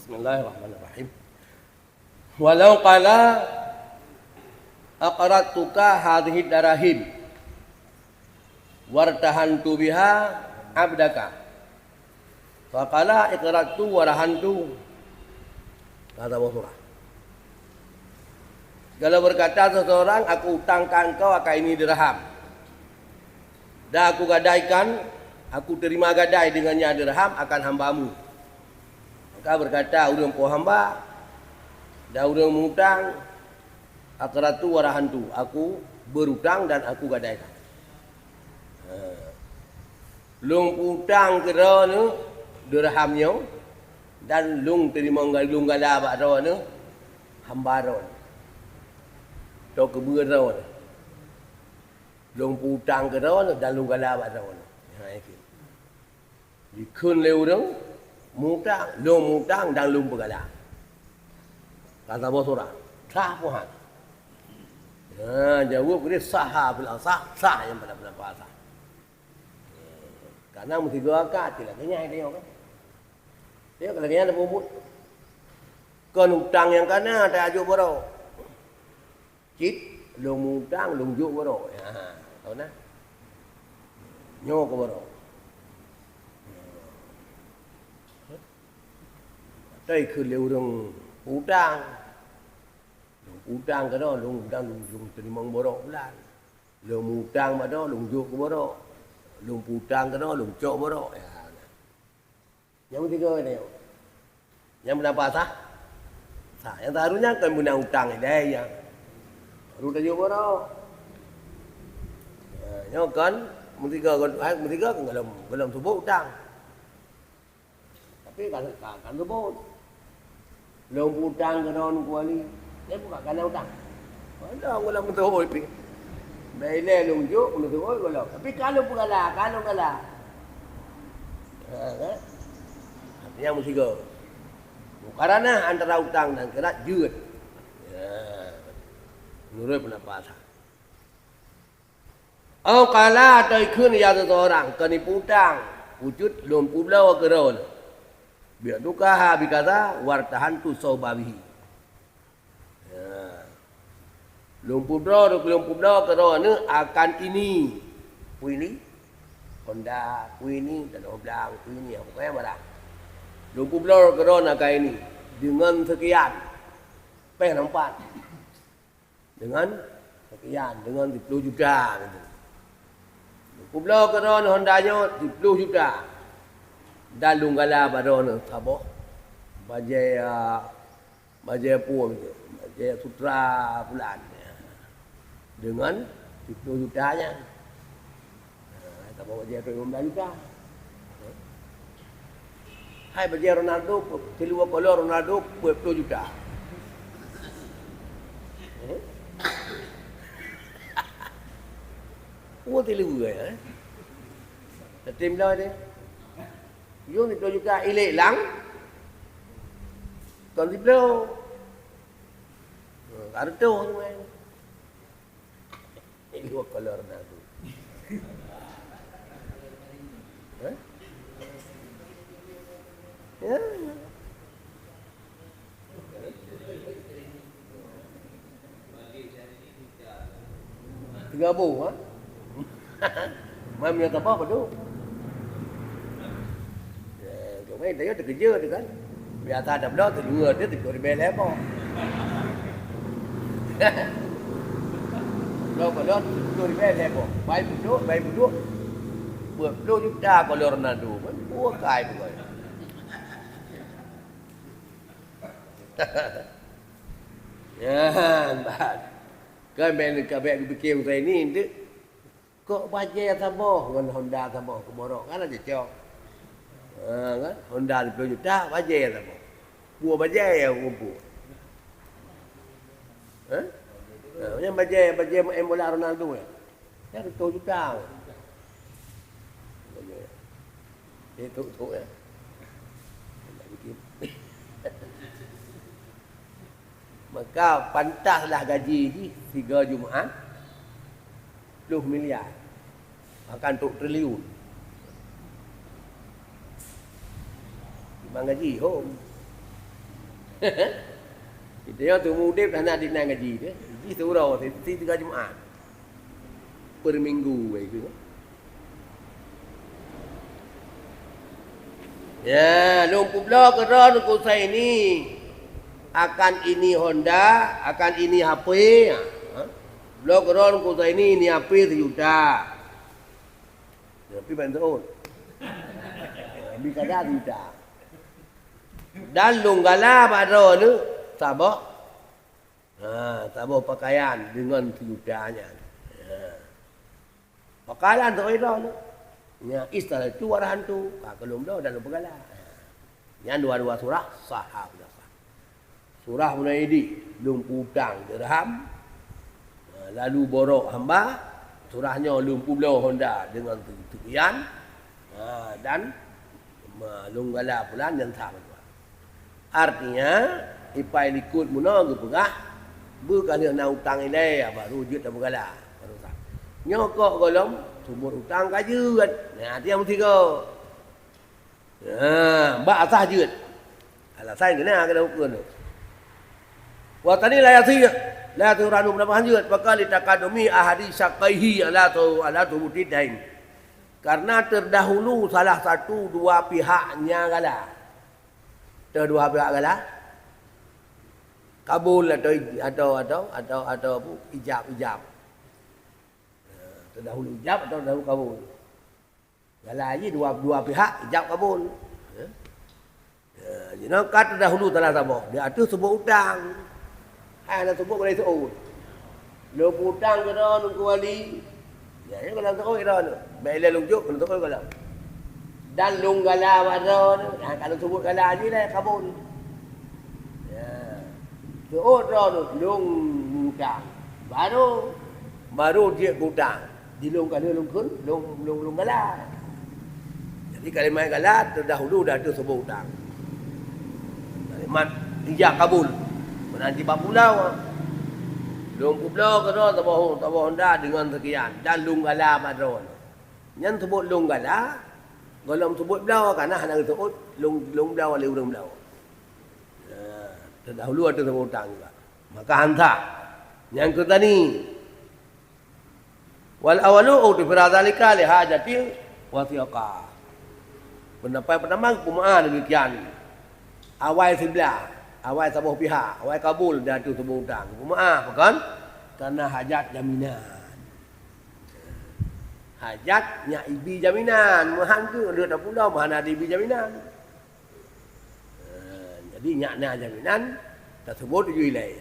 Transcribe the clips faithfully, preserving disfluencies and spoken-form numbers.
Bismillahirrahmanirrahim. Walau qala aqradtuka hadhihi darahim wartahantu biha abdaka. Faqala iqradtu wa rahantu. Kata Abu Hurairah. Kalau berkata seseorang, "Aku utangkan kau akan ini dirham, dan aku gadaikan, aku terima gadai dengannya dirham akan hambamu." Maka berkata ureuëng po hamba dan ureuëng mutang, "Aqradtu wa rahantu, aku berutang dan aku gadaikan." Ha. Lôn peutang keu droeneuh dirham nyoe, dan lôn teurimong ga-, lôn gala bak droeneuh hamba droeneuh. Atau keubeue droeneuh. Lôn peutang keu droeneuh dan lôn gala bak droeneuh. Ha, itu. Dikheun lé ureuëng, mutang, lôn mutang dan lôn peugala. Kata boh surah, sah puhan. Ha, jaweueb geude sah, bila sah, sah nyang pada pendapat sah. Karena meusigoe akad, tidak kenyang dia kan. Dia kalau kenyang ada bubut. Kon utang nyang kana tajok borok. Cit, lôn mutang, lôn jok borok. Ha, tahu nah. Nyoe keu borok. Tapi keu lé ureuëng utang. Lôn utang keu droe, lôn utang, lôn, lôn teurimong borok bulan. Lôn mutang bak droe, lôn jok keu borok. Lôn peutang keu droe, lôn cok borok. Ya. Nyang meusigoe nyoe. Nyang beunapa sah? Sah. Nyang taharus nyan kon beuna utang ilée nyang. Baru tajok borok. Ha, nyoe kon meusigoe, kon, hai, meusigoe kon gohlom, gohlom subot utang. Tapi kan, kan, kan subot. Lôn peutang keu droeneuh kuali. Lé buka kana utang. Padahai gohlom meutuhôi pih. Bèk ilée lôn jok, lôn tuhôi gohlom. Tapi ka lôn peugala, ka lôn gala. Ha, kan? Artinya meusigoe. Mukaranah antara utang dan keurat jeuet. Ya. Menurut pendapat saya. Au qala, atau ikheun ya seseorang, keu neupeu utang, wujud lôn peubloe keu droeneuh. Bi'tukaha bikadza wartahantu sauba bihi. Ya. Lôn peubloe, lôn peubloe keu droeneuh akan ini. Peue ini? Honda, peue ini, tanoh blang, peue ini, pokoknya barang. Lôn peubloe keu droeneuh akan ini. Dengan sekian. Péng nampat. Dengan sekian, dengan siploh juta gitu. Peubloe keu droeneuh Honda nyoe siploh juta. Dan lôn gala bak droeneuh saboh bajée, ah, bajée peue gitu. Bajée sutra bulan. Dengan siploh juta nyan. Ha, saboh bajée tu lima belas juta. Hai bajée Ronaldo, tilu kolor Ronaldo, dua puluh juta. Eh? Oh, tilu, eh? Tetim dah dia. Yun itu juta ilik lang. Kon siploh. Kartu tu, eh. Ilok kolor Ronaldo. Hah? Ya. Tiga boh, ha? Mai meunyoe tabah padum. Eh, cuma dia teukeujot tu kan. Biasa tabloe teungoh dia tujoh ribèe lhèe boh. Bloe kolor tujoh ribèe lhèe boh. Bai peuduek, bai peuduek. Dua puluh juta kolor Ronaldo. Kan buah kai bukan. Nyan, bah. Kan ben ka bèk geupike usai ni, tu. Kok bajèe saboh ngon Honda saboh keu borok, kan cocok. Ha, kan? Honda lhèe plôh juta, bajèe saboh. Dua bajèe nyang kumpul. Ha? Ha, nyang bajèe, bajèe main bola Ronaldo nyan. Nyan reutôh juta. Bajèe. Eh, tok-tok, ya. Maka pantaslah gaji jih sigoe Jumat, ploh miliar. Bahkan trok triliun. Memang gaji hom. Itu yang tu udeb hana dinan gaji tu. Gaji seurang, si, si tiga Jumat. Per minggu baik tu. Ya, lôn peubloe keudroe Teungku Saini, akan ini Honda, akan ini H P. Ha? Bloe keudroe Teungku Saini ini H P sejuta. Tapi ban seuôt. Bri kada sejuta. Dan lôn gala bak droeneuh saboh, ha, saboh pakaian deungon sejuta nyan. Ha. Pakaian teuh droeneuh. Nya istalatu wa rahantu, ka keu lôn bloe dan lôn peugala. Nyan dua-dua surah sah, ha, sudah sah. Surah Munaidi, lôn peutang dirham, ha, lalu borok hamba, surah nyoe lôn peubloe Honda deungon seukian, ha, dan, ma, lôn gala pulan nyang sah meutuah. Artinya, ipai likot meunoe geupeugah, beu ka lheueh na utang ilée, baru jeuet tapeugala, baru sah. Nyoe kok gohlom, subot utang ka jeuet. Nah, tiang meusigoe. Ha, bak asah jeuet. Alasan keunan keuneuk ukeue nyoe. Wa tani la yasih, la yasih uranu peunambahan jeuet, maka li taqaddumi ahadi syaqqaihi ala tu, ala thubuti dain. Karena terdahulu salah satu dua pihak nya gala. Teu dua pihak gala? Kabul atau ij-, atau, atau, atau, atau apa? Ijab, ijab. Ha, terdahulu ijab atau terdahulu kabul? Gala jih dua, dua pihak ijab kabul. Ya. Ya, jinoe ka terdahulu salah saboh. Di ateueh subot utang. Hai hana subot boleh seuôt. Lôn peutang keu droeneuh Teungku Wali. Ya, nyoe gohlom seuôt droeneuh. Bèk ilèe lôn jok, gohlom seuôt gohlom. Dan lôn gala bak droeneuh. Ha, ka lôn subot gala jih lé kabul. Ya. Seuôt droeneuh lôn utang. Baru, baru jeuet keu utang. Di lôn ka lheueh lôn kheun, lôn, lôn, lôn gala. Jadi kalimat gala terdahulu dah teuseubut utang. Kalimat ijab kabul. Meunan cit bak pulo. Lôn peubloe keudroe saboh, saboh honda deungon seukian dan lôn gala bak droeneuh. Nyan seubut lôn gala, gohlom seubut bloe, kana hana geuseuôt lôn, lôn bloe lé ureueng bloe. Nah, terdahulu ada seubut utang juga. Maka han sah. Nyang keu tani. Wal awalu utifira zalika li hajatil wasiqah. Pendapat pertama, peumeu'ah demikian. Awai siblah, awai saboh pihak, awai kabul dan tu seubut utang. Peumeu'ah, pakon? Karena hajat jaminan. Hajat nyak ibi jaminan, meuhan tu lheueh tapulo meuhana ibi jaminan. Ha, jadi nyak na jaminan, taseubut tuju ilèe.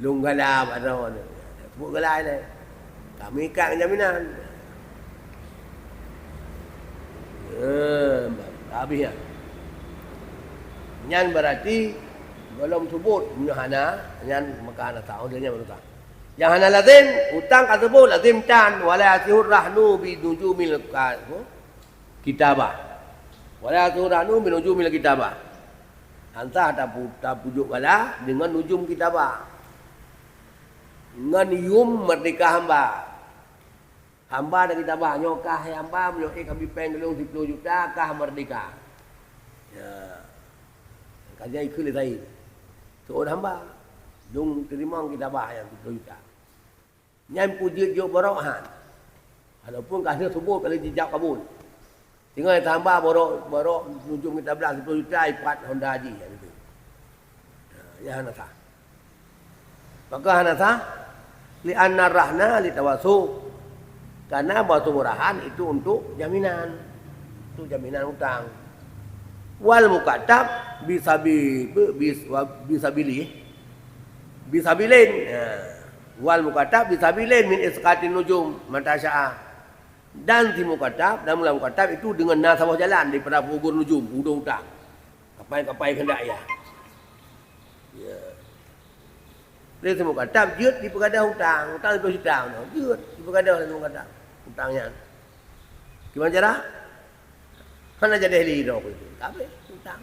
Lôn gala bak droeneuh, taseubut gala ilèe. Kami ikat ngon jaminan. Ha, habéh nyan. Nyan berarti gohlom seubut, meunyoe hana, nyan maka hana sah, oh, nyan baru sah. Nyang hana lazim, utang ka seubut lazim tan, wala yasihur rahnu bi nujumil ka-, kitabah. Wala yasihur rahnu bi nujumil kitabah. Han sah tapu-, tapujok gala deungon nujum kitabah. Ngon yum merdeka hamba. Hamba dan kitabah, nyoe kah hamba, meunyoe ék kabi péng keu lôn siploh juta, kah merdeka. Ya. Ka jai keu lé Said. Seuôt hamba. Lôn teurimong kitabah nyang siploh juta. Nyan peue jeuet jok borok han. Walaupun ka lheueh seubut ka lheueh jijak kabul. Tinggai tamba borok, borok nujum kitabah siploh juta ipat honda jih, kan itu. Nah, nyan hana sah. Maka hana sah, li anna rahna li tawasuk. Karena bahwa sumurahan itu untuk jaminan. Untuk jaminan utang. Wal mukatab bisabi-, bis-, wa-, bisabilih. Bisabilin. Ya. Wal mukatab bisabilin min isqatin nujum mata sya'a. Dan si mukatab, dan mula mukatab itu dengan na saboh jalan daripada peugugur nujum, udong utang. Kapai-kapai kehendak ya. Ya. Lé si mukatab jeuet dipeugadôh utang, utang lhèe plôh juta meunoe. Jeuet dipeugadôh lé si mukatab utang nyan. Kiban cara? Hana jadi ahli droe keu itu. Tapi utang.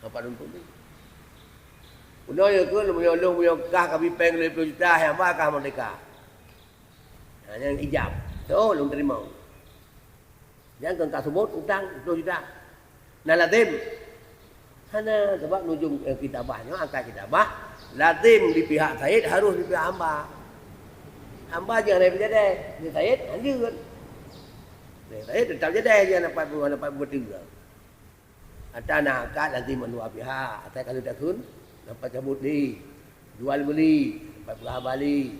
Apa dong tu? Udah ya ke, lu yang, lu yang kah kami peng lhèe plôh juta, yang apa kah merdeka? Ha, nyang ijab. Tu lôn teurimong. Nyang keu ka seubut utang siploh juta. Na lazim. Hana, sabab nujum, eh, kitabah nyoe, angkat kitabah, lazim di pihak said, harus di pihak hamba. Hamba jih hana peujadeh, di said hanjeuet. Di said teutap jadeh jih, hana pat bu-, hana pat beubeutôi. Ata na akad lazim mandua pihak, asai ka lheueh takheun, na pat cabot lé. Jual beuli, na pat peugah haba lé.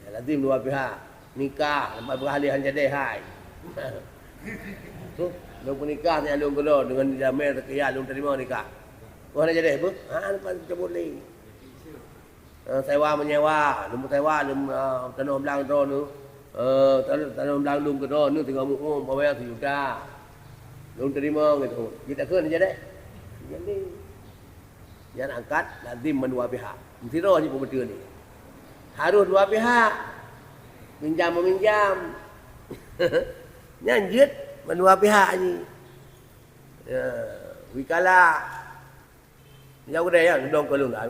Ya, lazim dua pihak. Nikah, na pat peugah lé han jadeh hai. Lôn peunikah nyan lôn keudroe deungon jamé seukian lôn teurimong nikah. Oh, hana jadeh beuh? Ha, na pat cabot lé. Eh, sewa menyewa, lôn meusewa, lôn, eh, tanoh blang droeneuh. Eh, tanoh, tanoh blang lôn keudroeneuh, singoh mu'uem, bawée sijuta. Lôn teurimong itu. Jeuet takheun jadeh? Jadi, nyan akad lazim mandua pihak. Meusidroe jih peubeutôi ni. Harôh dua pihak. Pinjam meuminjam. Nyan jeuet mandua pihak jih. Ya, wikalah. Jak u keudè, ya, dong keu lôn dah.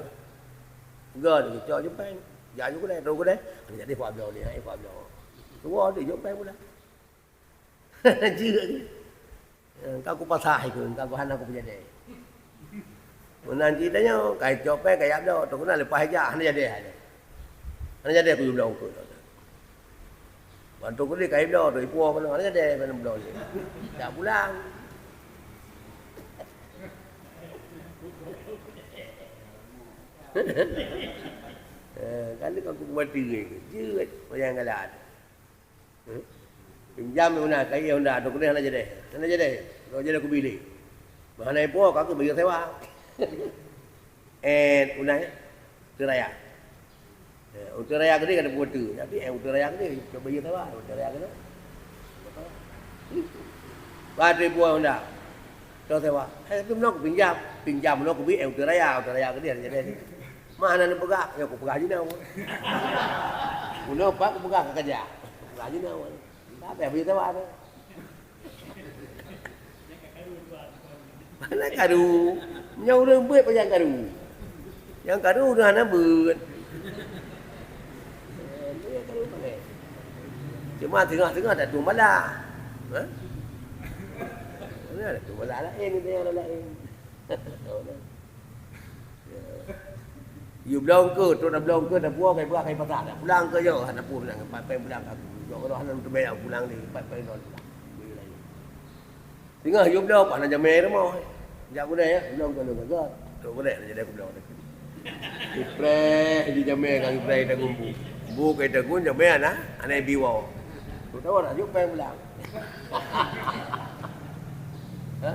Gèt, geucok jipèng. Jak u keudè, trôh u keudè. Jadi, "Pak bloe ni, hai, Pak bloe." Tuwoe, dijok pèng pula. Jeuet. Ya, ka kupasah ikeu, ka ku hana kupeujadèe. Meunan cit tanyoe, ka icok pèng, ka jak bloe. Trôh keunan leupah ijak, hana jadèe hai. Hana jadèe kuyue bloe eungkôt. Ban trôh keudéh ka ibloe, trôh ipuwoe keunoe, hana jadèe ban bloe lé. Jak pulang. Eh, kan dia kan kuku mati ke? Jeuet, wayang galat. Eh? Pinjam Honda, kayèe Honda, trôh keudéh hana jadèe. Hana jadèe. Trôh jadèe kubi lé. Bah hana ipuwoe, ka kubayeue sewa. Eh, Honda, ya? Uteue raya. Eh, uteue raya keudéh ka teupeue teu. Tapi, eh, uteue raya keudéh, cuba bayeue sewa, uteue raya keudéh. Ba teupeue Honda. Trôh sewa. Eh, tapi meunoe kupinjam. Pinjam meunoe kubi, eh, uteue raya, uteue raya keudéh, jadi. Mana neupeugah? Ya, kupeugah jinoe. Meunoe pat kupeugah ka keujak. Kupeugah jinoe. Tapi, bayeue sewa tu. Hana karu. Meunyoe ureueng beuet pajan karu. Nyang karu ureueng hana beuet. Eh, dia karu pakai. Cuma teungoh-teungoh tak tueng bala. Ha? Mana ada tueng bala laén, kita yang laén. Yue bloe eungkôt, trôh na bloe eungkôt, na puwoe, kai beurah, kai pasah, na pulang keu yoh, hana pulang, pat pèng pulang ka. Yoh, kalau hana teumé pulang ni, pat pèng lom pulang. Teungoh yue bloe, pat na jamé rumoh. Jak gulèe, ya, bloe eungkôt lôn ka. Trôh gulèe, na jadèe kubloe. Ipreh di jamé ka ipreh ita gumbu. Bu ka ita gun jamé ana, ana ibi woe. Trôh tawa na jok pèng pulang. Ha?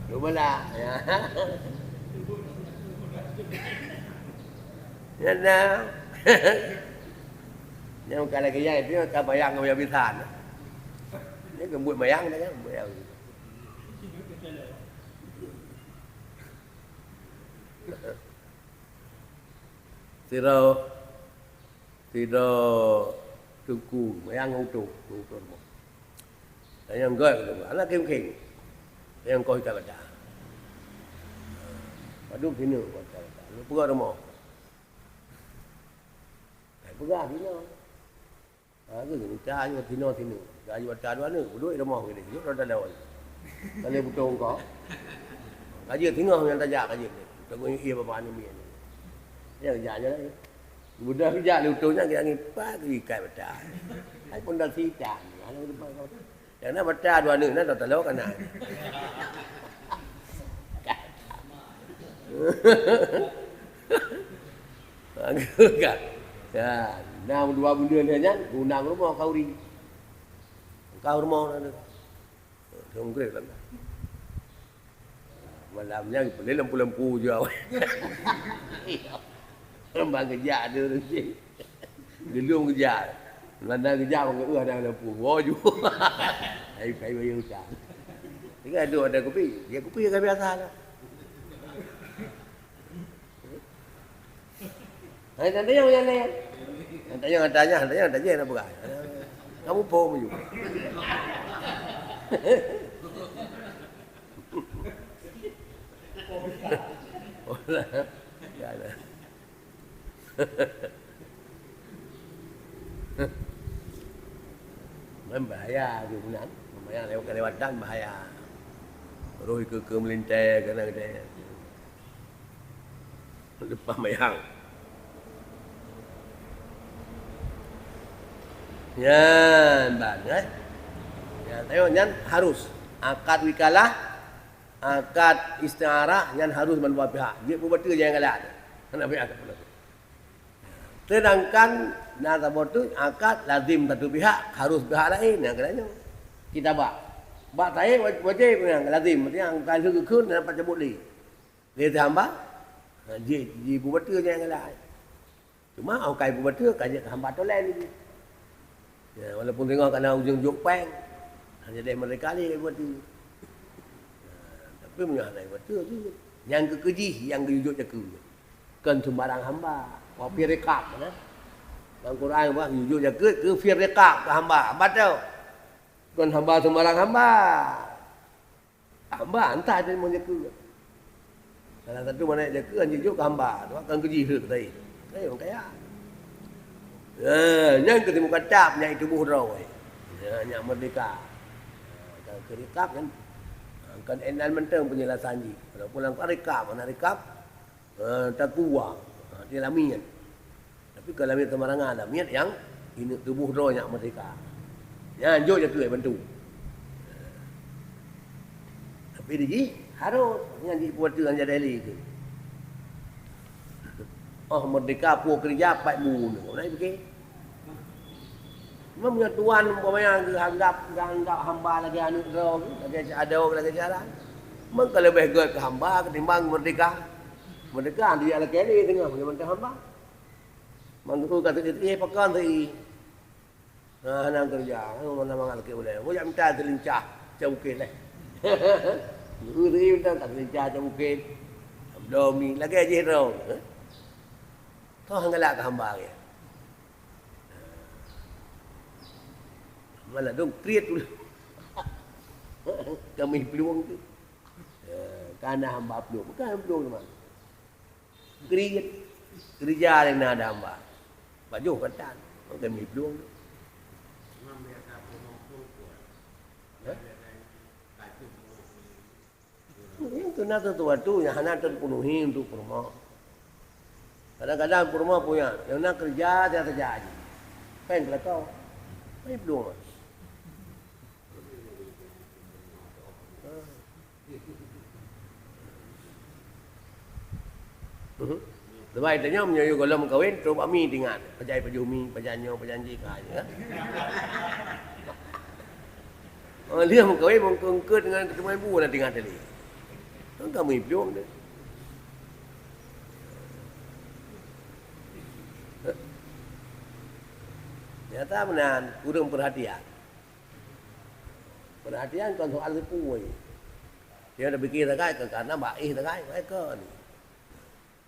Dua belas, ya. Ya, nah. Nyang bukan lagi yang itu, ka bayang ngon bisan. Ini gembut bayang dah kan, bayang. Sidroe, sidroe teungku, nyang utoh, utoh rumoh. Dan nyang gèt, anak keng-keng. Nyang koh ikat bata. Padum sinoe koh ikat bata. Lu peugah rumoh. Hai peugah sinoe. Ha, tu, mita ayu tinoe sinoe. Ayu ata dua aneuk, beudôk di rumoh gini. Yuk, dah dalam. Kalau beutong kau. Kaji tengah yang tajak kaji. Tengok iya bapa ni mian. Ya, kerja je lah. Mudah kerja, lututnya kita ni pagi kai betul. Hai pun dah sita. Ada depan kau. Yang nak betul dua aneuk, nak tak tahu kan. Bagus kan? Ya, enam dua buleuen lheueh nyan, gunang rumoh khauri. Kau rumoh na. Songkret lah. Malam nyan boleh lampu-lampu je awak. Lembang kejak tu. Gelung kejak. Landa kejak, orang kata, "Eh, ada lampu." Wo ju. Hai, hai, bayar hutang. Tinggal duduk ada kopi. Dia kopi kan biasa lah. Hai, tanya, tanya, tanya. Tanya, tanya, tanya, tanya, nak peugah. Kamu bohong juga. Ya, ada. Memang bahaya tu, Nan. Memang lewat kelewatan bahaya. Roh ikeue-keue meulintèe keunan geutanyoe. Leupah mayang. Nyan ban, eh. Nyan, tengok, nyan harus. Akad wikalah, akad istiarah, nyan harus mandua pihak. Jeuet beubateue nyang galak. Hana pihak. Sedangkan na saboh tu akad lazim satu pihak, harus pihak laén, nyang keunan nyoe. Kitabah. Bak saé wa-, wajéb nyang lazim, maksudnya nyang ka lheueh geukheun dapat cabot lé. Lé teuh hamba, ha, ji-, jibeubateue nyang laén. Cuma, oh, ka jibeubateue, ka jeuet keu hamba tolen lagi. Ya, walaupun singoh ka na ujong jok péng, hana jadeh merdeka lé ka jibeubateue. Ha, tapi meunyoe hana jibeubateue tu, nyang keu keujih, nyang geujok jakeue. Kon sembarang hamba. Wa fi riqab, nah. Dalam Quran bah, geujok jakeue keu fi riqab, keu hamba. Hamba tu. Kon hamba sembarang hamba. Hamba, entah dia mau jakeue. Salah satu mana jakeue, anjing jok ke hamba. Tu kan keujih tu tadi. Saya orang kaya. Eh, nyang keu timu katab, nyang itu buh droe. Ya, nyang merdeka. Kan keu riqab kan. Kan enal menteng penjelasan jih. Walaupun lam riqab, mana riqab? Ha, takuwa. Ha, dia lamiet. Tapi kon lamiet seumarangan, lamiet nyang ineuk tuboh droe nyang merdeka. Nyan jok jakeue bantu. Tapi di jih harus nyan jih puasa ngon jadeh lé tu. Oh, merdeka puwoe keurija pat bu nyoe. Nah, oke. Meunyoe tuan umpamanya geuanggap, geuanggap hamba lagèe aneuk droe, lagèe si adoe, lagèe si alah, meuka leubeh gèt keu hamba ketimbang merdeka. Merdeka dia lakèe lé teungoh meunyoe mantong hamba. Mangku ka teuka pakon teu. Nah, hana keureuja, hana mangat lakèe ulèe. Bujak mita teulincah, cak bukét lé. Guru teu mita ka teulincah cak bukét. Abdomi lagèe jih droe. Toh galak keu hamba lagèe. Malah dong kriet tu. Kami peluang tu. Ya, kana hamba peluang. Bukan peluang teman. Kriet. Kerja yang na ada hamba. Bajuh katan. Kami peluang tu. Ya? Itu na sesuatu nyang hana teupenuhi untuk peurumoh. Kadang-kadang peurumoh punya, nyang na keureuja saja-saja jih. Péng keulakoe. Péng peudong. Mhm. Sebab tanyoe meunyoe gohlom meukawen, trok bak mi teuingat. Pajan pajoh mi, pajan nyoe, pajan jih, ka nyoe, kan? Oh, lheueh meukawen, meukeue-keue deungon keuteumon bu na teuingat tadi. Kan kamoe iblom deh. Nyata meunan, kureueng peurhatian. Peurhatian kon soal seupue. Dia dah pikir sagai, karena bak éh sagai, bak éh kon.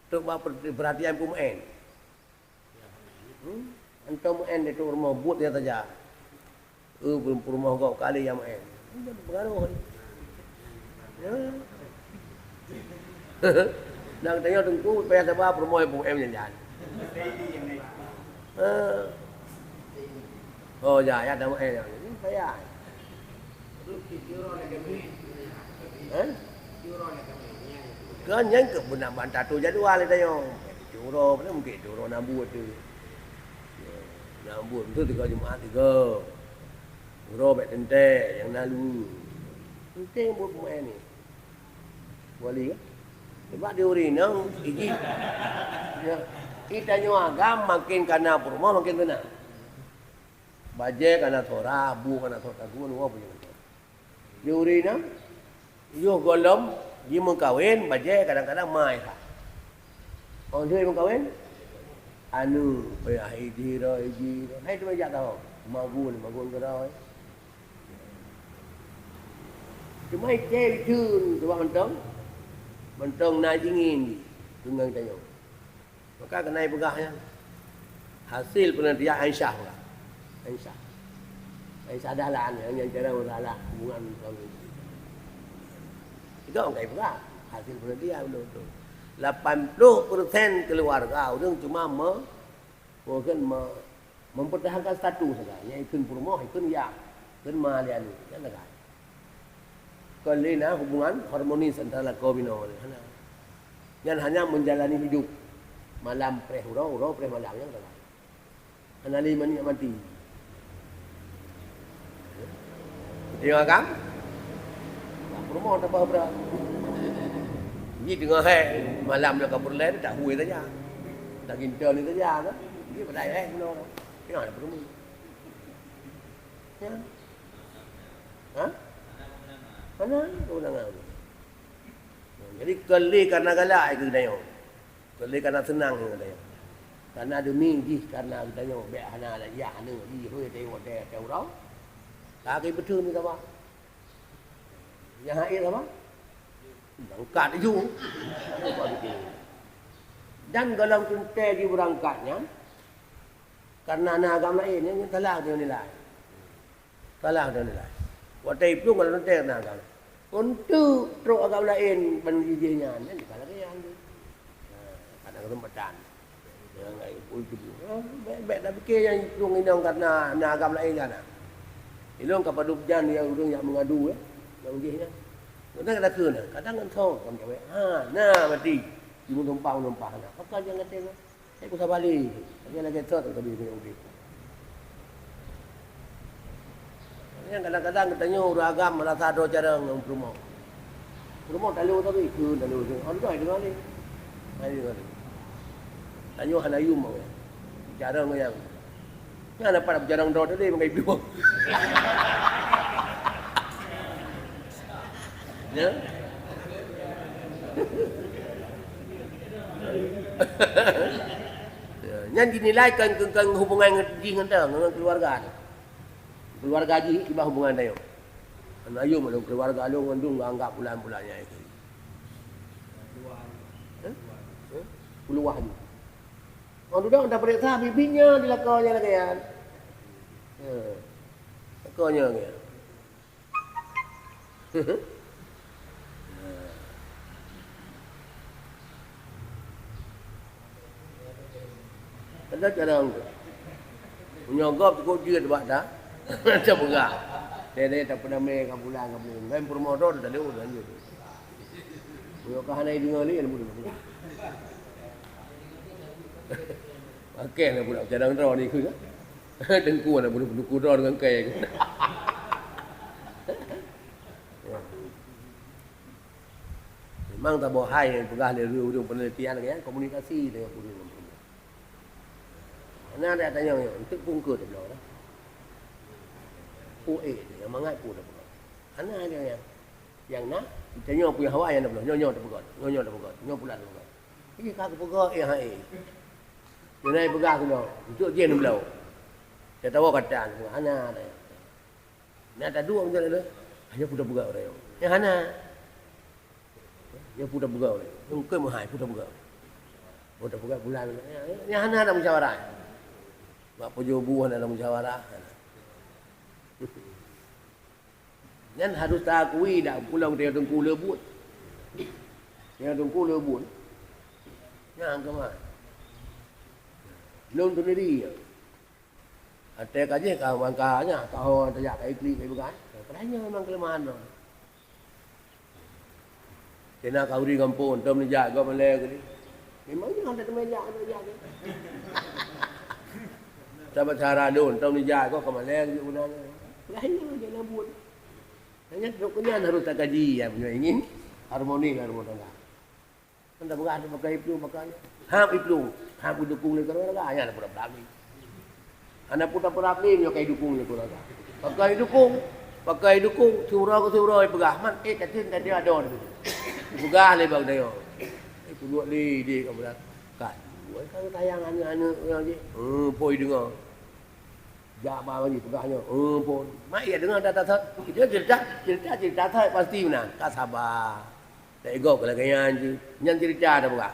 Trok bak per-, peurhatian peumeu'en. Hmm? Antom meu'en di trok rumoh buet nyan saja. Eh, peurumoh gob kali nyang meu'en. Nyan pengaruh. Ya. Dan tanyoe teungku payah saba peurumoh nyang peumeu'en nyan. Ha. Oh, ya, ya, dah meu'en nyan. Payah. Kan nyan keuh beuna ban tatu jadual tanyoe. Teucuro, padahai mungken teucuro na buet tu. Na buet tu tiga Jumaat tiga. Uroe bèk teuntèe nyang na lu. Penting buet peumaén ni. Wali kan? Sebab di ureueng inong iji. Ya. Di tanyoe agam makin kana peurumoh makin seunang. Bajèe kana sora, bu kana sora, gun, woe punya. Di ureueng inong, yoh gohlom jimeukawen, bajèe kadang-kadang ma éh that. Oh, lheueh meukawen, anu, payah iji droe, iji droe. Hai teuma jak tahom. Magun, magun keudroe. Cuma icé itheun, sebab mantong, mantong na jingin jih deungon tanyoe. Maka keunan peugah nyan, hasil peunantian Aisyah peugah. Aisyah. Aisyah dahlan nyang, nyang cara masalah hubungan suami isteri. Itu orang kai peugah, hasil peunantian betul-betul. Lapan puluh persen keluarga ureueng cuma me-, mungkin me-, mempertahankan status saja. Nyang ikheun peurumoh, ikheun yah, ikheun ma lé aneuk. Nyan sagai. Kon lé na hubungan harmonis antara lakoe binoe. Hana. Nyan hanya menjalani hidup. Malam preh uroe, uroe preh malam, nyan salah. Hana lé maniet mati. Tengok kan? Peurumoh tambah brat. Ji teungoh hai malam nyoe ka peureulèe, tak hui saja. Tak ginta ni saja kan. Ji padai hai bunoe. Tengok ada peurumoh. Ya. Ha? Hana keunangan. Jadi, kon lé karena galak keu geutanyoe. Kon lé karena seunang keu geutanyoe. Karena demi jih, karena geutanyoe bèk hana lagèe aneuk jih, hôi, teuh watèe, watèe uroe. Ka geubeuteun saban. Nyang hait saban. Beurangkat ju. Dan golom teuntèe jibeurangkat nyan, karena na agam laén, nyan salah geutanyoe nilai. Salah geutanyoe nilai. Watèe iplueng ka teuntèe na agam. Untuk trok agam laén ban jih nyan, nyan ka lagèe nyan. Ha, kadang keuseumpatan. Ya, ngai pun tu. Ha, bèk, bèk tapike nyang iplueng inong karena na agam laén nyan. Ilong ka padub jan nyang ureueng nyang meungadu, eh, nyang jih nyan. Kadang ka takheun, kadang ngon thong, kon cawek. Ha, na mati. Jimeunumpak-numpak na. Pakon nyang kata nyan? Saya ku sabalé. Tapi lagèe thot tapi keu udép. Nyan kadang-kadang geutanyoe ureueng agam meurasa droe carông ngon peurumoh. Peurumoh talo tapi keu talo tu. Hana deungoe lé. Hana deungoe lé. Tanyoe hana yum awak. Carông nyang. Nyan dapat carông droe tadi makai blueng. Ya. Ya, nyan dinilai kon, kon, kon hubungan jih ngon, ngon keuluwarga. Keuluwarga jih kiban hubungan tanyoe. Hana yum lôn keuluwarga lôn ngon dum anggap bulan-bulan nyang itu. Eh? Eh? Keuluwarga jih. Orang tu dah, dah periksa bibitnya di lakoe nyan lagèe nyan. Ya. Lakoe nyan lagèe nyan. Ada cara untuk. Meunyoe gob cukup jeuet bak ta, tapeugah. Teuh-teuh tapeunamé ka bulan, ka bulan. Lain peurumoh droe tadi, oh, lanjut. Meunyoe ka hana deungoe lé, ilmu dia. Pakai lah pula cadang droe ni, keu. Teungku lah bunoe, bunoe droe deungon kai. Memang saboh hai nyang peugah lé ureueng-ureueng penelitian kan, komunikasi dengan ureueng ngon ureueng. Hana ada tanya nyoe, untuk pungke tabloe lah. Pu eh, nyang mangat pu dah peugah. Hana ada nyang. Nyang na, tanyoe punya hawa nyang tabloe, nyoe, nyoe tapeugah, nyoe, nyoe tapeugah, nyoe pula tapeugah. Ih, ka kupeugah, eh, hai. Nyoe na peugah keunoe, untuk jih tabloe. Saya tahu kata, hana ada nyang. Na taduek macam mana? Hanya pu tapeugah ureueng. Nyang hana. Nyang pu tapeugah ureueng. Nyang keu meuhai pu tapeugah. Pu tapeugah bulan. Nyang hana ada musyawarah. Bak pujoe buah hana ada musyawarah. Nyan harus taakui dak pulang teuh teungku le buet. Teuh teungku le buet. Nyang keumah. Lôn sendiri. Até ka jih ka mangkanya, ka ho tajak ka iklik ka ibukai. Padahai nyoe memang kelemahan droe. Kena ka uri gampông, tom neujak gob malèe keudeh. Memang nyoe hana teumé jak, hana jak. Saban cara lôn, tom neujak gob ka malèe keudeh guna nyoe. Padahai nyoe je na buet. Hanya trok nyan harus takaji, ya, punya ingin harmoni dalam rumah tangga. Kan dah berah tu pakai iplueng, pakai. Hab iplueng, hab idukung lé keluarga, nyan dah pura-pura beli. Hana pun dah pura beli, nyoe kai dukung lé keluarga. Pakai dukung, pakai dukung, surau ke surau, peugah, "Man, eh, katin tadi ada ni." Peugah lé bang Dayo. Eh, puluh lé, dia kat belah. Kan, kan sayang aneuk-aneuk orang je. Hmm, poi dengar. Jak ba lagi peugah nyoe, "Eh, pon." Mak iya deungoe that-that. Itu cerita, cerita, cerita that pasti meunan. Ka saba. Tak ego ke lagèe nyan je. Nyan cerita dah peugah.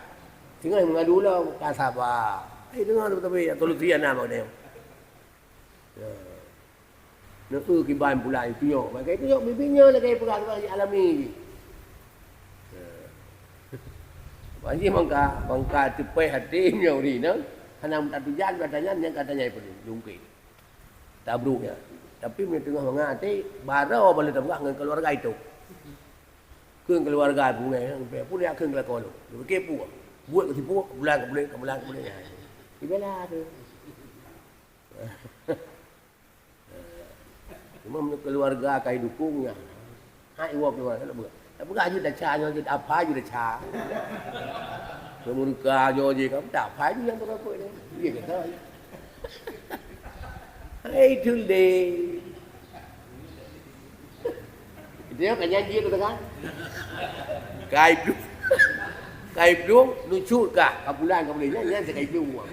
Singoh mengadu lom, ka saba. Ai deungoe tapi, tapi solusi ana mak dia. Ya. Neu kiban pula itu nyoe. Bagi itu nyoe, bibi nyoe lagèe peugah, peugah alami je. Ya. Bagi mangka, mangka teupèh até nyoe uri nyoe. Hana meutujuan katanya, nyan katanya ipeuduek, jungkét. Tabruk nyan. Tapi meunyoe teungoh mangat até, baroe bala tapeugah ngon keuluwarga itu. Kheun keuluwarga pungai, pungai kheun keulakoe lôn. Geupike peue? Buet keu sipue, bulan keu buleuen, keu bulan keu buleuen. Ibela tu. Cuma meunyoe keuluwarga ka idukung nyan, hai iwoe keuluwarga, tak peugah, tak peugah jeuet desya nyoe jeuet, apa jeuet desya. Peumurka nyoe jih, kamu tak apa jeuet nyang beurokok ni. Iya kata. Hai tunde. Itu yang kan janji tu kan? Kai plueng. Kai plueng, nucut kah? Ka bulan, ka bulan. Nyan, nyan sekai plueng.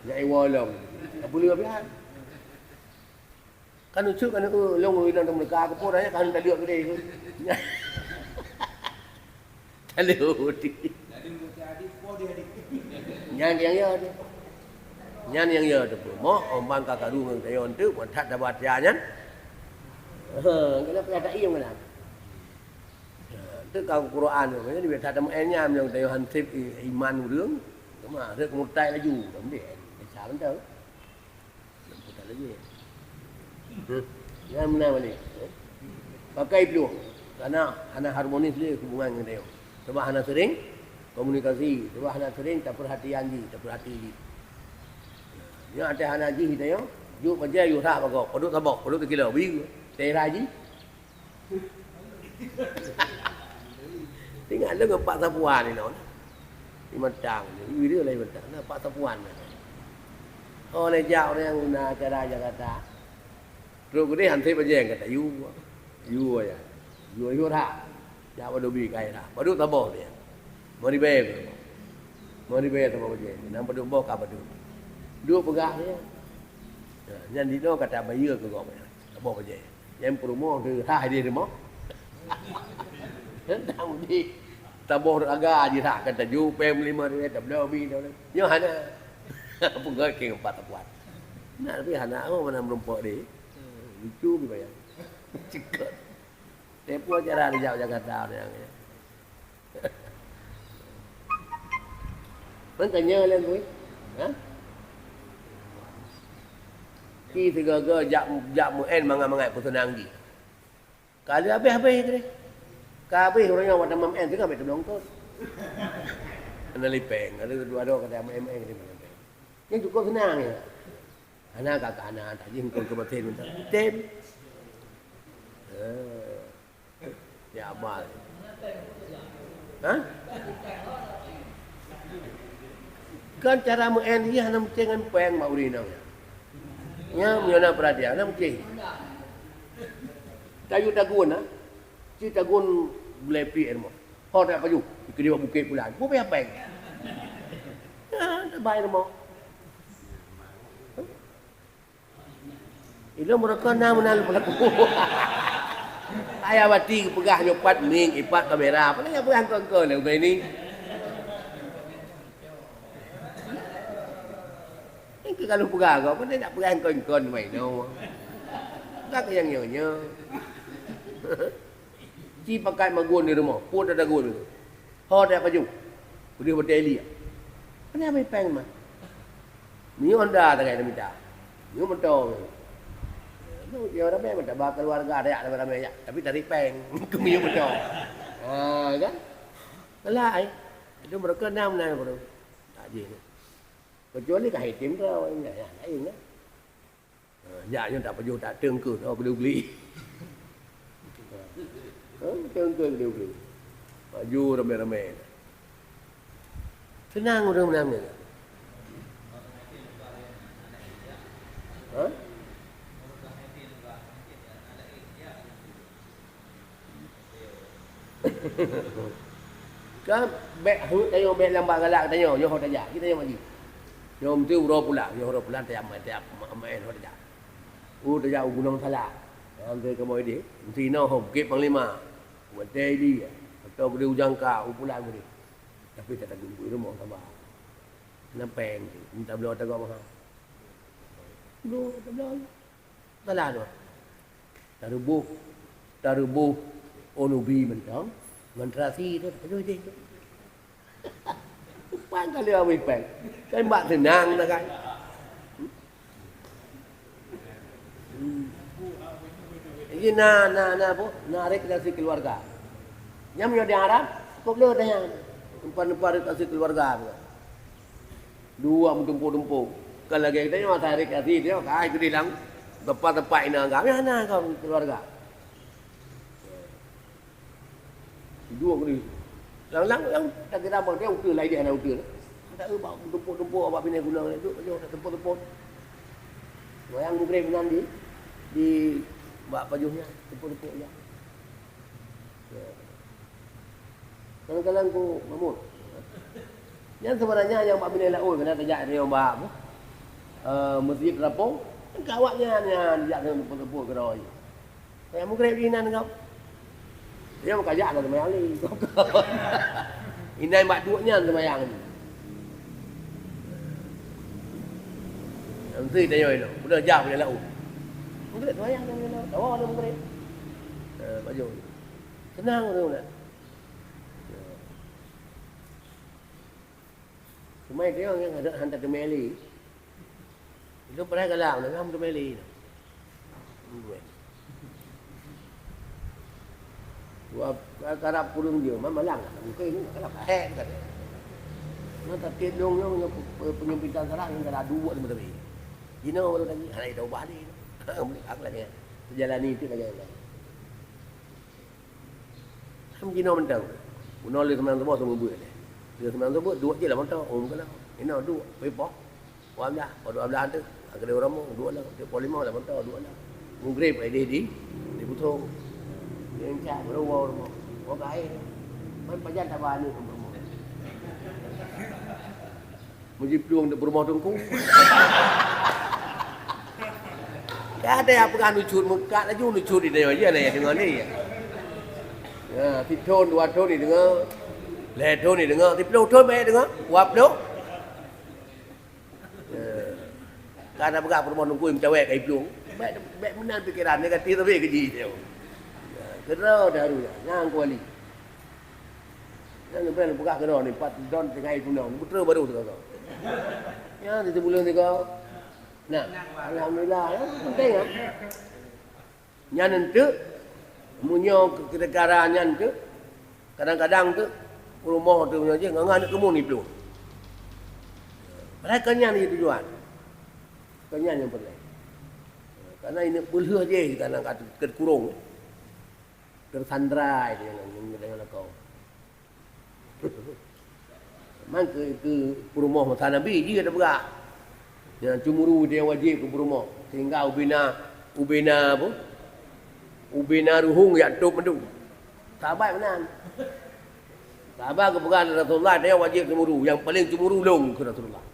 Nyan iwoe lom. Ka buleuen biasa. Kan ucut kan, "Eh, lôn inong teumeuka keu po dah, ya, kan taleuek geude." Taleuek. Nyan nyang ya tu. Nyan nyang ya tu. Mok, ombang ka karu ngon kayon tu, buat that dapat ya nyan. Ha, kena payah tak iem kena. Tu ka Quran tu, jadi biasa ada main nyam yang tayo hansip i-, iman ureueng. Cuma, rek murtad laju, dah mendek. Biasa bentar. Nampak tak lagi. Hmm. Jangan menang balik. Eh? Pakai peluang. Karena hana harmonis dia hubungan dengan dia. Sebab hana sering komunikasi. Sebab hana sering tak perhatian ji, tak perhati ji. Nya ada hana ji kita yo. Juk paja yu rak bago. Paduk tabok, paduk tekilo. Bi. Tera ji. Ingat lé ngon Pak Sapuan inoe. Di Matang, di Wira laén Matang. Nah, Pak Sapuan. Oh, lé jak ureueng guna acara Jakarta. Trok geude han sép bajeng kata, "Yu, yu ya. Yu, yu rhah." Jak badobi kai rhah. Padub saboh dia. Meuribèe. Meuribèe saboh bajeng. Nang padub boh ka padub. Duek peugah dia. Nah, nyan dinoe kata bayeue keu gobnyan. Saboh bajeng. Nyang peurumoh tu rhah di rumoh. Tang di taboh aga ji rhah kan taju pèng lima ribu tabloe bi tabloe. Nyoe hana. Peugah keu empat tapuan. Nah, tapi hana oh mana meureumpok di. Lucu bi bayang. Cikot. Teupeu cara dijawab Jakarta orang ni. Mantanya lain kui. Ha? Ki sigaga jak, jak meu'en mangat-mangat peuseunang jih. Ka lheueh habéh-habéh keudeh. Ka habéh ureueng nyan watèe meu'en teuka bèk teublong kot. Hana lipèng, ada dua dua kata meu'en-meu'en keudeh. Nyan cukup seunang ya. Hana ka, ka hana, tak jih engkau keumaten minta. Tem. Eh. Ya amal. Ha? Kan cara meu'en jih hana meucéh ngon pèng bak ureueng inong. Nya, meunyoe na peuratian, hana meucéh. Tayue tagun, ha? Ci tagun gulai pi rumoh. Ho tak paju, dikeue bak bukét pulan. Bubé pèng. Ha, tabai rumoh. Ilôn meureuka na meunan peulaku. Ayah bati geupeugah nyoe pat mik, ipat kamera. Apa nyang peugah engkau-engkau lé ugai ni? Engkau kalau peugah kau, apa nak peugah engkau-engkau mai no? Peugah keu nyang nyoe-nyoe. Ci pakat magun di rumoh, pue tadagun. Ho dak paju. Keudeh batèe liek. Pane abéh pèng mah. Nyoe honda tagai tamita. Nyoe moto. Nyoe ramè mantong ba keuluwarga tajak ramè-ramè jak. Tapi tarék pèng. Keu nyoe moto. Ha, kan? Alah ai. Itu mereka enam nai baru. Tak jih. Kecuali ka hitim tu, ya, ya, lain kan. Ha, jak nyoe tak pajoh, tak teungkeut, oh, keudeh gli. Ha, teungkeut keudeh gli. Pajoh ramè-ramè. Seunang ureueng meunan nyan. Ha? Kan bèk heuet tanyoe, bèk lambat galak tanyoe, nyoe ho tajak. Kita nyang maju. Nyoe meuti uroe pulang, nyoe uroe pulang tajak mai, tajak ma-, maén ho tajak. Oh, tajak u Gunong Salak. Nyang teu kamoe idéh, meuti inoe ho Bukét Panglima. Watèe idéh, atau keudeh u Jangka, u pulang keudeh. Tapi tak tagun bui rumoh sabar. Hana pèng, minta bloe tagoe mahai. Bloe, tabloe. Salah tu. Taruboh, taruboh ôn ubi mantong, ngon terasi tu, aduh, jih tu. Pan kali awai pan. Kan bak seunang dah kan. Hmm. Jadi na, na, na apa? Na rekrutasi keluarga. Nyan meunyoe di Arab, kok le tanya. Tempat-tempat rikasi keluarga tu. Dua meutumpôk-tumpôk. Kan lagèe kita nyoe masa rikasi dia, ka hai keudeh lam tempat-tempat ina agam, ya na kau keluarga. Dua keudeh. Lang-lang yang tak kira apa dia utul lai dia na utul. Tak eu bak tumpôk-tumpôk awak bini guna tu, tu tak tumpôk-tumpôk. Wayang Maghrib nan di, di bak pajoh nyan, tumpôk-tumpôk nyan. Ya. Kadang-kadang ku mamut. Nyan sebenarnya yang bak binéh laôt kena tajak riong bak apa? Eh, Masjid Rapong. Kan awak nyan, nyan jak kena teupeue-teupeue keudroe. Yang Maghrib di inan kau. Dia meuka jak keu seumayang lé. Inan bak duek nyan seumayang ni. Yang tu dia nyoe tu. Udah jak boleh laut. Maghrib seumayang nyan kena. Tawa ada Maghrib. Eh, baju. Senang tu nak. Cuma dia yang ada hantar ke Meli. Itu pernah galak, nak ham ke Meli. Dua karab kurung dia, mah malang. Mungkin kalau kahek kata. Nah, tapi dong yang penyempitan sarang yang ada dua di Merapi. Jino baru lagi, ada itu ubah ni. Boleh aku lagi. Terjalani itu lagi. Ham jinoe mantong. Bunoe lé seumayang suboh seumeubeuet lé. Lé seumayang suboh, duek jih lam moto, um, keunoe. Inoe duek, pih poh. Dua blah, poh dua blah tu. Akhé ureueng mu, duek lah. Poh limong lam moto, duek lah. Maghrib ai di, di, di Butong. Dia encak, baru ureueng mu. Ureueng kaya. Man pajan tak bani ureueng mu. Meujiplueng di peurumoh teungku. Ka ada yang peugah nucut mukat laju nucut di dayah je na deungoe ni. Ya, sithon dua thon ni deungoe. Lhèe thon ni deungoe, siploh thon baik deungoe. Dua ploh. Ya. Ka ada peugah peurumoh teungku meucawèe ka iplueng. Baik, baik meunan pikeran negatif tapi keji dia. Ya, kena daru ya. Nyang kuali. Nyan leubeh lôn peugah keudroe ni, pat don tinggai tunong, beutôi baru teuka. Nyan di buleuen teuka. Nah, alhamdulillah, ya, penting ya. Nyan enteuk, meunyoe keu negara nyan enteuk, kadang-kadang enteuk, peurumoh tu meunyoe jih, ngon aneuk keumuen iplueng. Padahai kon nyan jih tujuan. Kon nyan nyang peureulèe. Karena ineuk peulheueh jih, kadang ka teukurong. Teusandra itu nyang, nyang, nyang lakoe. Man keu, keu peurumoh masa Nabi jih ada peugah. Nyang cemburu dia wajib keu peurumoh. Sehingga ubena, ubena apa? Ubena ruhueng jak top mandum. Sahabat meunan. Sahabat geupeugah lé Rasulullah, dia wajib cemburu. Yang paling cemburu lôn keu Rasulullah.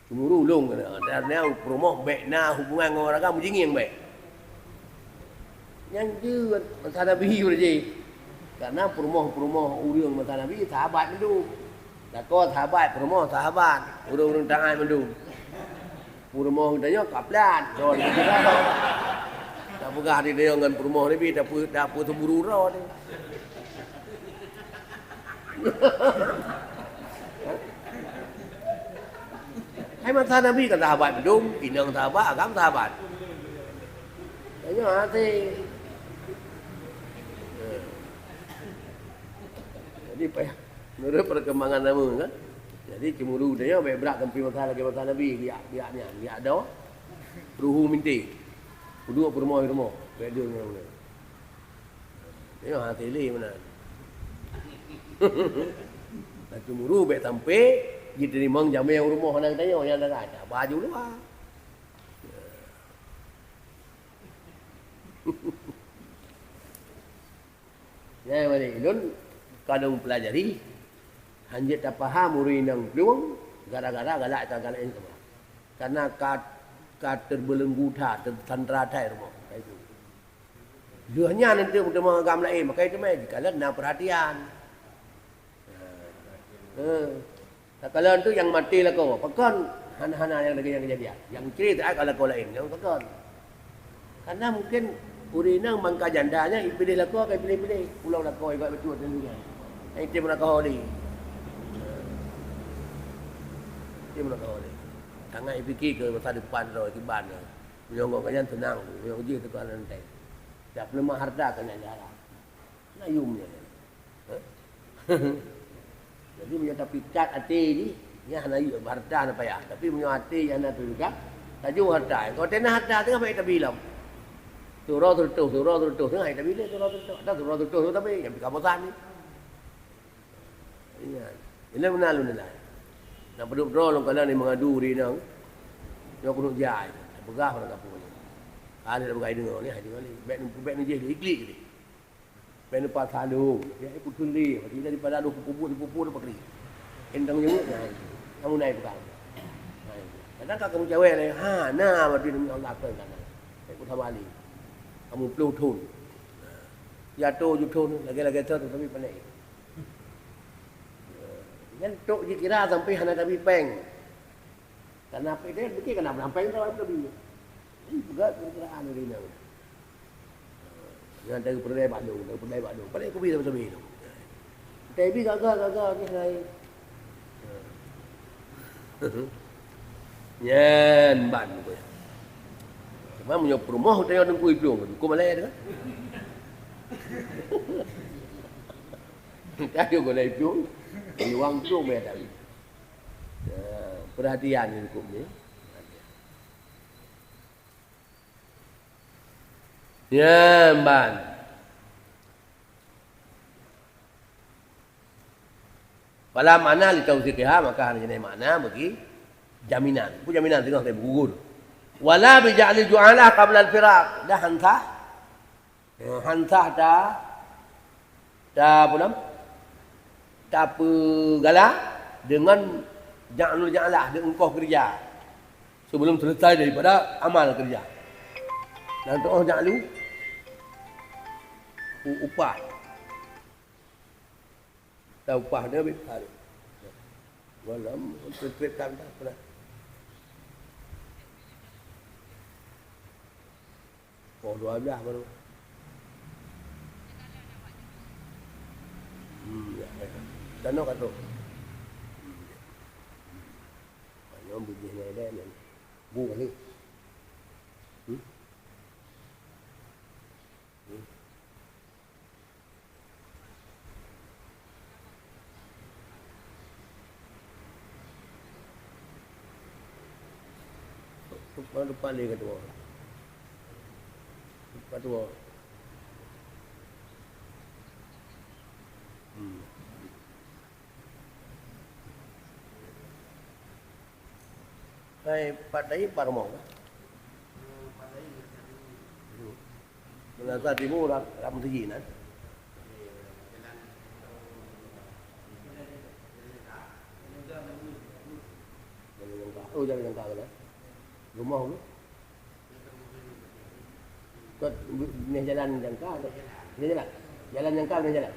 Cemburu lôn keunan. Dan nyan peurumoh bèk na hubungan ngon ureueng agam, meujingieng bèk. Nyan jeuet masa Nabi ureueng jih. Karena peurumoh-peurumoh ureueng masa Nabi sahabat mandum. Lakoe sahabat, peurumoh sahabat, ureueng-ureueng taat mandum. Peurumoh geutanyoe kaplan, droe lagèe geutanyoe. Tak peugah di tanyoe ngon peurumoh Nabi, tak peu-, tak peu cemburu droe tu. Hai masa Nabi kan sahabat mandum, inong sahabat, agam sahabat. Tanyoe hati. Jadi payah menurut perkembangan zaman kan. Jadi cemburu tanyoe bèk brat sampai masa lagèe masa Nabi, biak, biak nyan, biak doh. Ruhu minti. Uduk peurumoh-rumoh, bèk deuh ngon ureueng. Nyoe hati lé meunan. Dah cemburu bèk sampai jiteurimong jamé u rumoh aneuk tanyoe nyang dara, tak baju luwa. Nyan balik ulôn ka lôn peulajari, hanjeuet tapaham ureueng inong plueng gara-gara galak ka galak nyan keubah. Karena ka, ka teubeulenggu that, teusandra that rumoh. Ka itu. Lheueh nyan enteuk meuteumé agam laén, maka teumé jikalon na peurhatian. Ha. Takalon tu nyang maté lakoe, pakon hana-hana nyang lagèe nyan keujadian. Nyang cre teuh ka lakoe laén, nyang pakon. Karena mungkin ureueng inong mangka janda nyan ipilih lakoe ka ipilih-pilih. Pulang lakoe ibat bacut dan dunia. Nyang item lakoe lé. Item lakoe lé. Sangat ipike keu masa depan droe kiban nyan. Meunyoe ngon nyan seunang, meunyoe jih teuka nan teuh. Dak peuleumah harta keu nyan jalan. Ayum nyan. Hah? Jadi meunyoe tapikat até jih, nyan hana yue, hareuta hana payah. Tapi meunyoe até nyang hana tapikat, tajok hareuta. Keu até na hareuta, teungoh bèk tabi lom. Siuroe seureutôh, siuroe seureutôh, teungoh bèk tabi lé siuroe seureutôh. Ada siuroe seureutôh tu tapi nyang pih ka bosan ni. Ingat. Ini beuna lôn nilai. Nak padub droe lôn kalon ni meungadu ri nang. Nyoe keuneuk jai. Peugah ureueng kampung ni. Ka lheueh peugah deungoe ni, hai deungoe ni. Bèk, bèk neujih lé, iklik lé. Bèk neupaksa lôn. Ya, ikut sendiri. Berarti daripada lôn pupuk, pupuk, pupuk, pakri. Entang nyebut, nah, itu. Kamu naik pegang. Nah, itu. Kadang ka kamu cawek lagi, ha, nah, berarti demi Allah akan sana. Bèk ku sama Ali. Kamu puluh thon. Nah. Jatuh tujuh thon, lagi-lagi tu, tapi pandai. Nyan trok jikira sampai hana tabi péng. Karena apa dia, mungkin kena beulang péng tau tabi. Jadi, peugah kira-kiraan dari nyan. Nyan dari peureulèe bak lôn, dari peureulèe bak lôn. Paléng kubi sabe-sabe lôn. Tapi gaga-gaga ni lain. Nyan ban. Cuma meunyoe peurumoh teuh ngon teungku iplueng, huköm malèe tu kan. Tayue gulai plueng, iwang plueng bèk tali. Ya, perhatian ni huköm ni. Nyan ban. Fala ma'na li tausiqiha, maka hana jeuet makna bagi jaminan. Peue jaminan teungoh teugugur. Wala bi ja'lil ju'ala qabla al-firaq, dan han sah. Ya, han sah ta, ta apa nama? Tapeugala deungon ja'lul ja'alah, deungon ongkoh keureuja sebelum selesai daripada amal keureuja. Dan teu'oh ja'lu u-, upah. Dan upah dia ambil pahala. Malam, trép-trép kan tak pernah. Poh dua belas baru. Hmm, ya, ya. Tanoh ka trôk. Hmm, ya. Nyoe beujih nyan dah nyan. Bu kali. Hmm? Hmm. Depan, depan dia ketua. Ketua. Hmm. Hai, Pak Dai, Pak Romo. Meunasah timu lam, lam siji nan. Jalan Jangka. Oh, Jalan Jangka kan, eh? Rumoh tu? Kot, ni jalan Jangka tu. Ni jalan. Jalan Jangka ni jalan.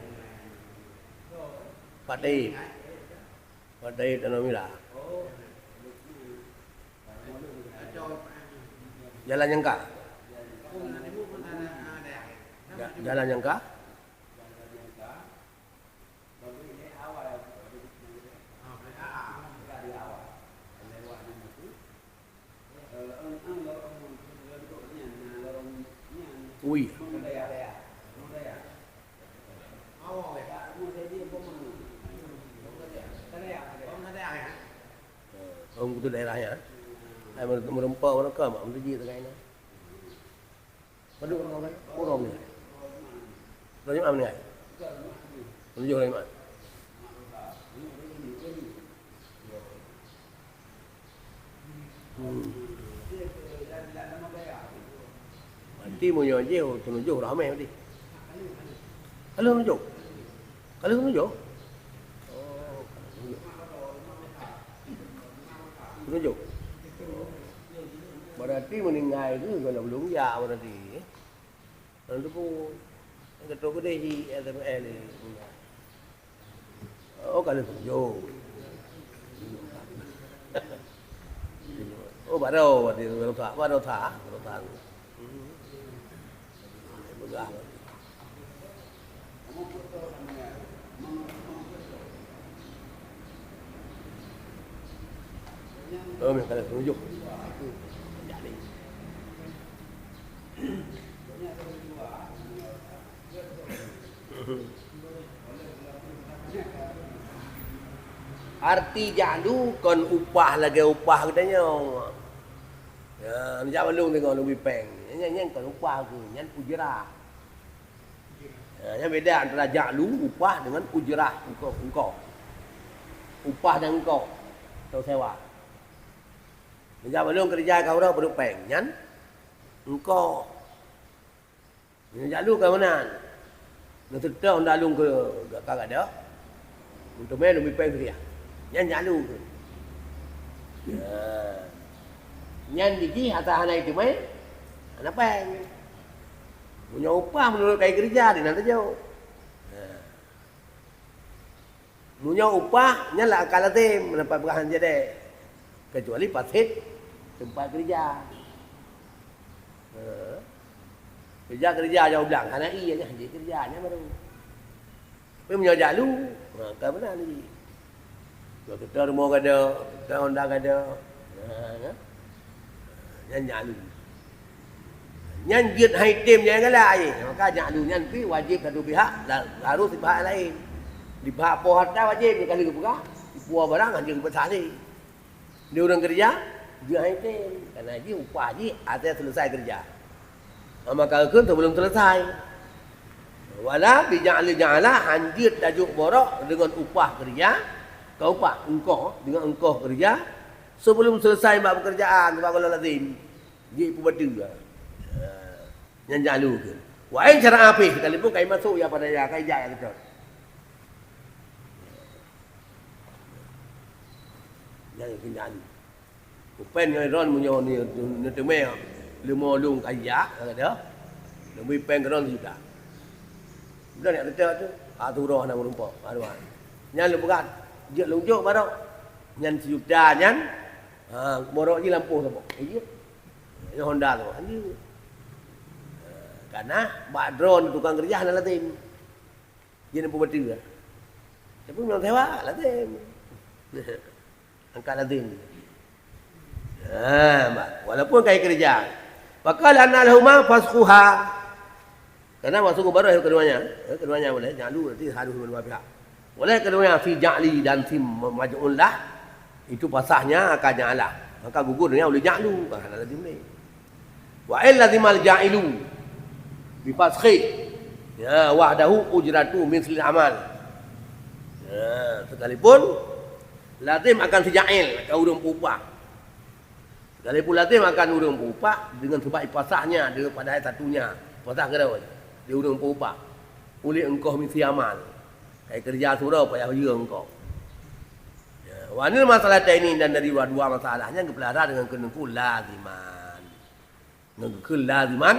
Patai. Patai Tanah Merah. Jalan Jangka. Ja-, jalan Jangka. Ui. Ong kutu daerah nyan. Ai meureumpok meureuka mak meutuji teuka inan. Padum ureueng ramai? Ureueng ni. Ureueng Jumat meninggai? Tujoh ureueng Jumat. Hmm. Berarti meunyoe jih, oh, tujoh ramai berarti. Ka lheueh tujoh? Ka lheueh tujoh? Oh, ka lheueh tujoh. Tujoh. Berarti meninggai tu kalau belum ya berarti. Lalu tu pun, yang ketua kedai di S M L ni. Oh, ka lheueh tujoh. Oh, baru, baru, baru tak, baru tak, baru tak. Hmm. Peugah. Oh, memang ka lheueh tujoh. Jadi. Arti ja'lu kon upah lagée upah geutanyoe. Ya, jak balong teungoh lôn bri péng. Nyan, nyan kon upah keuh, nyan ujrah. Ya, nyan beda antara ja'lu, upah, dengan ujrah, ungkoh, ungkoh. Upah dan ungkoh atau sewa. Meunyoe balong keureuja ka uroe peuduek péng, nyan ungkoh. Meunyoe ja'lu ka meunan, neuseutôt honda lôn keu ka gadôh, meuteumé lôn bri péng keureuja. Nyan ja'lu keuh. Nah, nyan jih ata hana jiteumé, hana péng. Meunyoe upah meunurot kayée keureuja, di nan teujok. Nah. Meunyoe upah, nyan lam angka lazem, meunan pat peugah han jadé, keucuali paséh teumpat keureuja. Ha. Keureuja, keureuja jaroe blang, hana ié nyan, jih keureuja nyan baru. Tapi meunyoe ja'lu, ha, ka meunan jih. Meunyoe seutôt rumoh gadôh, seutôt honda gadôh, ha, kan? Nyan ja'lu. Nyan jeuet han jitem nyang galak, eh. Maka ja'lu nyan pih wajéb satu pihak, la-, harôh sipihak laén. Di pihak po harta wajéb, meunyoe ka lheueh geupeugah, ipuwoe barang, han jeuet geupeusaléh. Di ureuëng keureuja, jeuet han jitem. Karena jih upah jih asai seuleusai keureuja. Maka kheun sebelum seuleusai. Wala bi ja'li ja'ala, han jeuet tajok borok deungon upah keureuja, ka upah, ungkoh, deungon ungkoh keureuja, sebelum seuleusai bak peukeurjaan, bak gohlom lazem. Jih peubateue. Ha. Nyan ja'lu kheun. Wa in syara'a fih, sekalipun ka jimasok ya pada ya, ka jijak ya keudroe. Nyan kheun ja'lu. Kupén ngon droen meunyoe ni, neuteumé leumo lôn ka jijak, ka gadôh. Lôn bri péng keu droen sijuta. Droen jak seutôt tu, ha, tu roh na meurumpok, ha, dua. Nyan lôn peugah, jeuet lôn jok baroe. Nyan sijuta nyan, ha, borok jih lampôh saboh. Eh, jeuet. Nyoe honda tu, anjing. Karena bak droen tukang keureuja hana lazem. Jeuet neupeubateue. Tapi meunyoe sewa, lazem. Angkat lazem. Ha, bah. Walaupun ka jikeureuja. Faqala anna lahuma fasquha. Karena masuk ke baroe keduanya. Eh, keduanya boleh. Ja'lu nanti harus dua-dua pihak. Boleh keduanya fi ja'li dan fi maj'ul lah. Itu pasahnya akan ja'ala. Maka gugur dengan uleh ja'lu. Kan hana lazim ni. Wa in lazimal ja'ilu bi fasqi. Ya, wahdahu ujratu mithlil amal. Ya, sekalipun lazim akan si ja'il, akan ureuëng peupah. Sekalipun lazim akan ureuëng peupah dengan sebab ipasahnya, dengan padahai satunya, pasah keudroe di ureuëng peupah. Uleh ungkoh misi amal. Kai keureuja surau payah yue ungkoh. Ya, wa anil masalataini, dan dari dua-dua masalah nyan geupeulara dengan keuneuk laziman. Ngon geukheun laziman,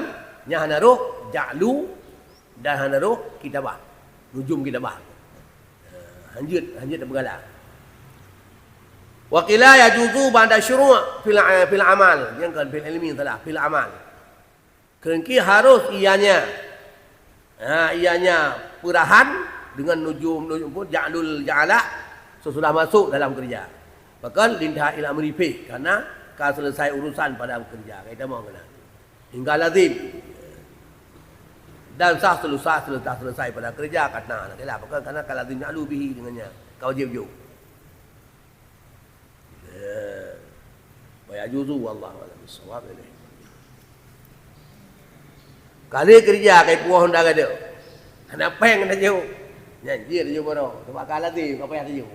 nyan hana roh ja'lu dan hana roh kitabah. Nujum kitabah. Ha, hanjeuet, hanjeuet tapeugala. Wa qila yajuzu ba'da syuru' fil, fil amal. Nyang kon fil ilmi salah, fil amal. Kheun ki harus ianya. Ha, ianya peurahan dengan nujum, nujum pun ja'lul ja'ala sesudah masuk dalam keureuja. Bahkan lintaha ila amri fih, karena ka selesai urusan pada keureuja. Ka itamong keunan. Hingga lazim. Dan sah selusah, selusah selesai pada keureuja, karena, karena ka lazim ja'lu bihi dengannya. Ka wajib jok. Ya. Wa yajuzu, wallahu a'lam bissawab. Ka lheueh keureuja, ka ipuwoe honda gadôh. Hana péng hana jok. Nyan jih jok baroe. Sebab ka lazim, ka payah jok.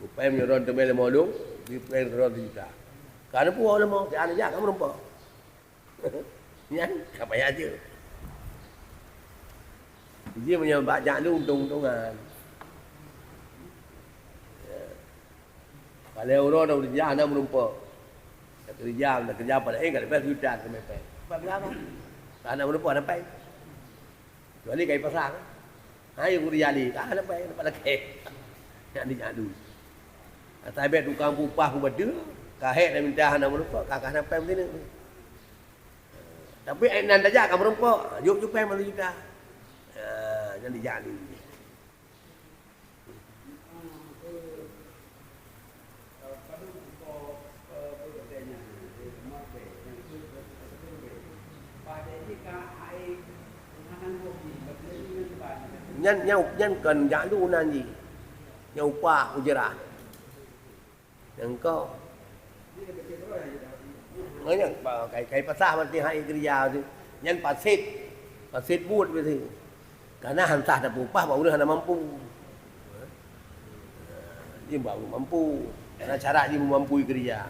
Kupéng meunyoe droen teumé leumo lôn, jipéng droen sijuta. Ka neupuwoe leumo, si aneuk jak ka meurumpok. Nyan ka payah jok. Jih meunyoe bak jak lôn untông-untongan. Ya. Paléng uroe na keureuja hana meurumpok. Na keureuja, na keureuja pada, eh, ka leubeh sijuta teumé péng. Sebab kenapa? Hana meurumpok hana péng. Kecuali ka ipasang. Hai guru jali, ka hana péng, dapat lakée. Nyan dijak dulu. Asai bék tukang peupah peubateue, ka hék na minta hana meurumpok, ka, ka hana péng meusineuk. Tapi ék nan tajak ka meurumpok, jok ju péng lima juta. Ha, nyan dijak dulu. Nyan, nyan, nyan kon jak lu nan jih. Nyang upah ujarah. Nyang kau. Nyan, kai, kai pasah berarti hai kerja tu. Nyan pasit. Pasit buet berarti. Karena hana sah tapeuupah bak ureueng hana mampu. Dia baru mampu. Karena syarat dia mampu kerja.